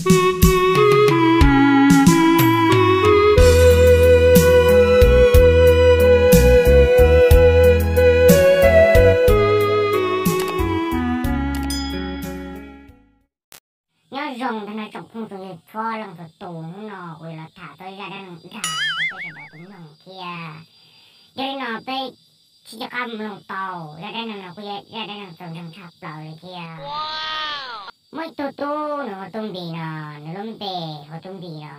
Nyob zoo tag nrho tsoom phooj ywg txhua leej txhua tus, hnub no kuv yuav los tham txog zaj dab neeg dag rau peb sawv daws tau mloog thiab. Yog li no peb sib coj qab mloog tau, zaj dab neeg no kuj yog zaj dab neeg txaus ntseeg tshaj plaws li thiab. Muaj ib tug tub, nws hu Tub Npis no, nws lub npe hu Tub Npis no.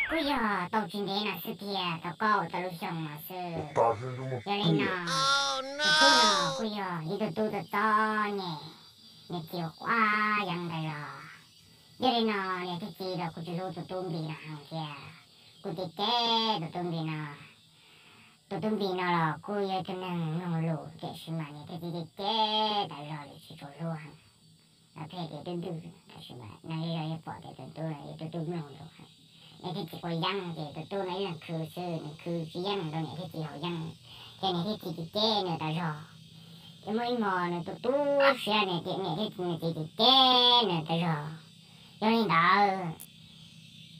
Kuj yog tau tsis ntev no xwb thiab, tau kaum tawm lub xyoo no xwb. Yog li no, tus tub no kuj yog ib tug tub txom txom nyem, niam txiv quav yeeb ntawd los. Yog li no, niam thiab txiv los kuj tsis hlub tus Tub Npis no heev thiab, kuj cem cem tus Tub Npis no. Tus Tub Npis no los kuj yog ib tug neeg mloog lus, tiam sis mas niam thiab txiv cem cem tas zog li, tsis tshua hlub heev. Los pheej tias twb twb, tab sis mas nej yeej pom tias tus tub no yog tus tub mloog lus heev. Niam thiab txiv quav yeeb ces tus tub no ib leeg khwv xwb, nws khwv tsis yeej rau niam thiab txiv haus yeeb, ces niam thiab txiv cem cem nws tas zog. Ces muaj ib hmo nws tu tu siab, nws cem niam thiab nws txiv cem cem nws tas zog. Yog li ntawd,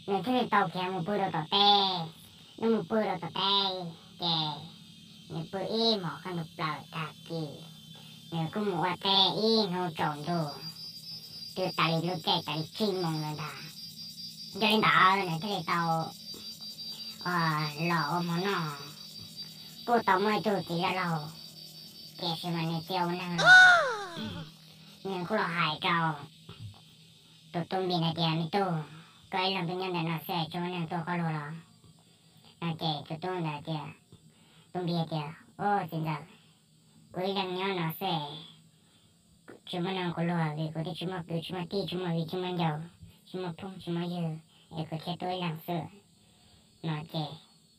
nws thiaj li tau khiav mus pw rau tom teb. Nws mus pw rau tom teb, ces nws pw ib hmos kaj ntug plaws, tag kis nws kuj mus ua teb ib hnub tsaus ntuj, twb tas li lub caij tas li tsib moos lawm ntag. Yog li ntawd nws thiaj li tau los ua hmo noj. Kuj tau muaj ib tug txiv zaj laug, tiam sis mas nws tsis ua neeg los, nws kuj los hais rau tus Tub Npis no tias, me tub, koj ib leeg twb nyob ntawm no xwb, tsis muaj neeg tuaj koj luag los? No ces tus tub ntawd tias, Tub Npis tias, o txiv ntxawm, kuv ib leeg nyob no xwb, tsis muaj neeg kuv luag, vim kuv twb tsis muaj kwv tsis muaj tij, tsis muaj viv tsis muaj ncaus, tsis muaj phooj tsis muaj ywg, es kuv thiaj tuaj ib leeg xwb. No ces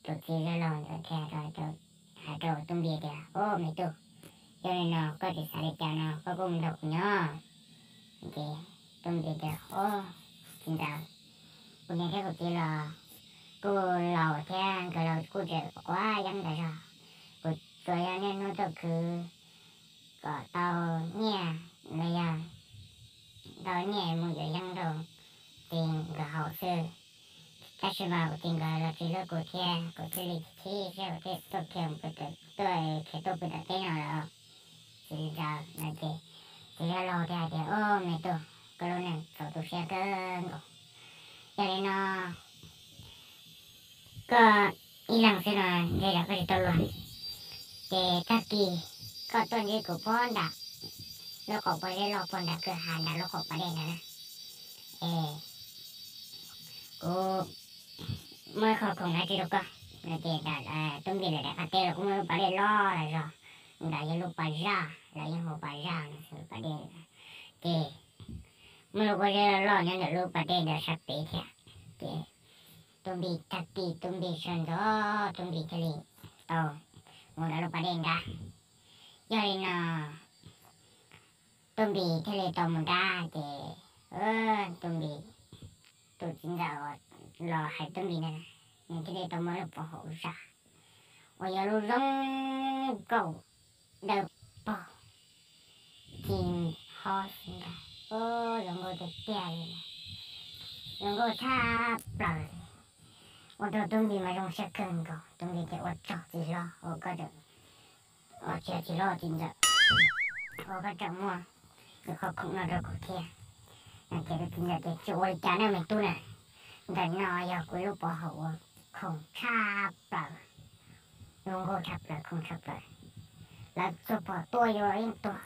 tus txiv zaj laug ntawd thiaj hais rau Tub Npis tias, o me tub, yog li no koj tsis xav li cas no koj kuj mus nrog kuv nyob. Ces Tub Npis tias, o txiv ntxawm, kuv niam thiab kuv txiv los kuj laus thiab, nkawd los kuj tseem quav yeeb tas zog. Kuv tsuas yog niaj hnub tuaj khwv kom tau nyiaj los yog tau nyiaj mus yuav yeeb rau txiv nkawd haus xwb. Tab sis mas kuv txiv nkawd los tsis hlub kuv thiab, kuv thiaj li chim siab, kuv thiaj tuaj khiav mus pw, tuaj khiav tuaj pw tom teb no lawm. Txiv ntxawm no ces txiv zaj laug thiaj hais tias, o me tub, koj lub neej txaus tu siab kawg nkaus. Yog li no koj ib leeg xwb no, ntshe yog koj tsis tau luag, ces tag kis koj tuaj ntsib kuv puag nram lub qaum pob zeb loj puag nram kwj ha nram lub qaum pas dej ntawd na. Es kuv muaj ib qho khoom dab tsi rau koj. No ces Tub Npis lawv daim qab teb los kuj muaj lub pas dej loj tas zog, nram yog lub pas zaj, lawv yeej hu pas zaj no xwb, lub pas dej. Ces muaj lub pob zeb loj loj nyob ntawm lub pas dej ntawd sab pem thiab. Ces Tub Npis tag kis Tub Npis sawv ntxov, Tub Npis thiaj li tau mus rau lub pas dej nrad. Yog li no Tub Npis thiaj li tau mus nrad ces Tub Npis, tus txiv ntxawm uas los hais Tub Npis na, nws thiaj li tau muab lub pov haum zaj uas yog lub zoo nkauj dawb paug ci hob xwb ntag. Zoo nkauj tiag tiag li, zoo nkauj tshaj plaws li. Ua rau Tub Npis mas zoo siab kawg nkaus, Tub Npis tias ua tsaug txiv hlob uas koj tseem, tsis yog txiv hlob, txiv ntxawm, uas koj tseem muab ib qho khoom no rau kuv thiab. Ces tus txiv ntxawm tias tsis ua li cas ne me tub na, ntawm no yog kuv lub pov haum uas khoom tshaj plaws, zoo nkauj tshaj plaws, khoom tshaj plaws, lawv txog pom tua yus los yeej tuag,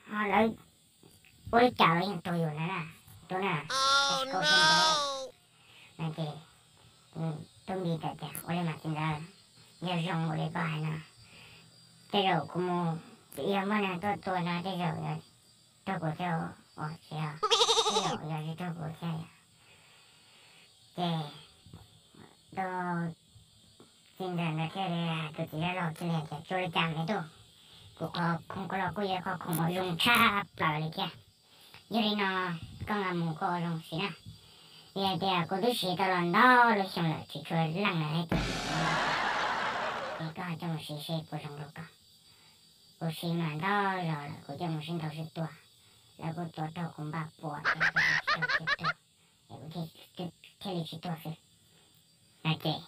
ho lawv ua li cas los yeej tuag yus na, tub na. No ces Tub Npis txawm tias ua li mas txiv ntxawm, yog zoo ua li koj hais no, tej zaum kuv mus, yog muaj neeg tuaj tua no tej zaum yog raug kuv thiab, tej zaum yog tsis raug kuv thiab. Ces tus txiv ntxawm ntawd thiaj li, tus txiv zaj laug thiaj li tias tsis ua li cas me tub, kuv qhov khoom koj los kuj yog qhov khoom uas zoo tshaj plaws li thiab. Yog li no koj nqa mus koj ua zoo siv na, vim hais tias kuv twb siv tau los ntau lub xyoo lawm tsis tshua leej lawm thiab tiag, es koj ho coj mus siv seb puas zoo rau koj. Kuv siv mas ntau zaus lawm, kuv coj mus sib ntaus sib tua, lawv kuj tua raug kuv npaj puas, kuv thiaj li tsis tuag xwb. No ces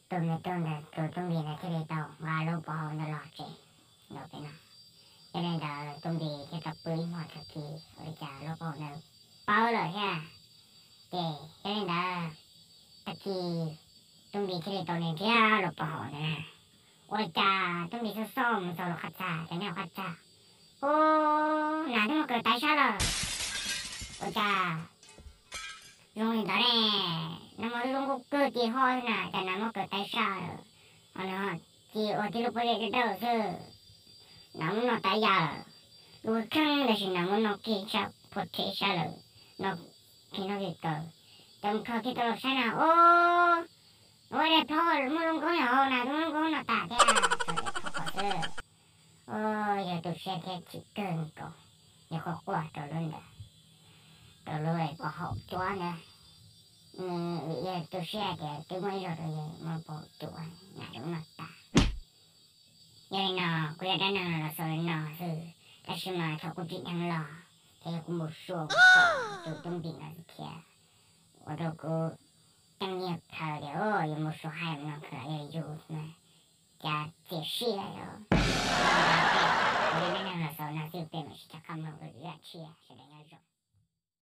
tus me tub ntawd, tus tub npis ntawd thiaj li tau nqa lub pov haum ntawd los tsev. Yog li ntawd tub npis thiaj tau pw ib hmos, tag kis ua li cas lub pov haum ntawd pawv lawm thiab. Ces yog li ntawd tag kis tub npis thiaj li tau nrhiav lub pov haum ntawd na. Ua li cas tub npis xauj xauj mus txog lub qab txag, ces nyob qab txag, ub, nas twb muab kaw tawv sab lawm. Ua cas zoo li ntawd ne? Nag hmo twb zoo nkauj kawg ces ho na, cas nas muab kaw tawv sab lawm. Ho no ces ua tib lub pob zeb dawb dawb xwb, nas muab noj tawv ya lawm. Lub kheeb tab sis nas muab noj kiag sab puag tsheb sab lawm, noj kiag noj kiag kaw. Ces mus kho kiag tau los saib na, ub, ua li plaub muaj lub nkoob hauv, nas twb muab lub nkoob noj tas thiab. Thaum xwb, yawg tu siab thiab chim kawg nkaus, yawg quaj quaj rau lub ntawd, rau lub pov haum cuav ntawd. Nws yawg tu siab tias twb muaj ib zaug rau yawg muab pov haum cuav, nas twb muab noj tas. Yog li no kuv yog dab neeg los xaus li no xwb, tab sis mas thaum kuv tsim dheev los ces yog kuv mus suav mus kom tus tub npis no thiab, ua rau kuv ceeb nyiaj khaws tias yuav mus suav hais mus no khaws los yog yus mas cas txias siab os. Kuv yog dab neeg los xaus no xwb, peb mam sib cog qab mloog lwm zaj tshiab, sawv daws nyob zoo.